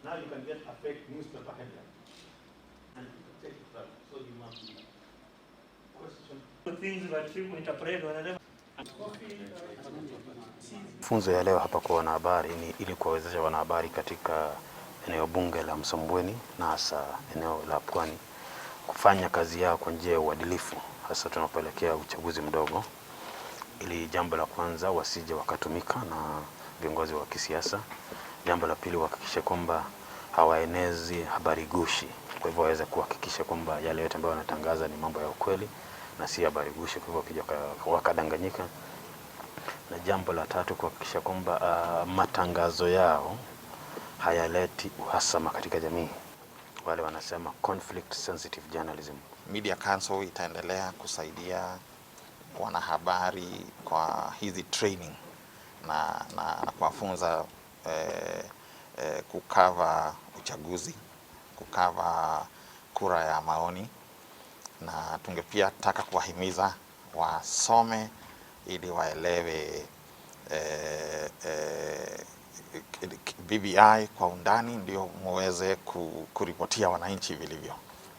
Now you can get a fake newspaper headline and take it further. So you must be question. Things that people interpret whatever. Funzo ya leo hapa kwa wanahabari ni ili kuwawezesha wanahabari katika eneo bunge la Msambweni na hasa eneo la Pwani kufanya kazi yao kwa njia ya uadilifu, hasa tunapoelekea uchaguzi mdogo, ili jambo la kwanza wasije wakatumika na viongozi wa kisiasa. Jambo la pili wahakikishe kwamba hawaenezi habari gushi, kwa hivyo waweze kuhakikisha kwamba yale yote ambayo wanatangaza ni mambo ya ukweli na si habari gushi, kwa hivyo wakija wakadanganyika. Na jambo la tatu kuhakikisha kwamba matangazo yao hayaleti uhasama katika jamii, wale wanasema conflict sensitive journalism. Media Council itaendelea kusaidia wanahabari kwa hizi training na kuwafunza kucover uchaguzi, kucover kura ya maoni, na tungepia taka kuwahimiza wasome ili waelewe BBI kwa undani, ndio muweze kuripotia wananchi vilivyo.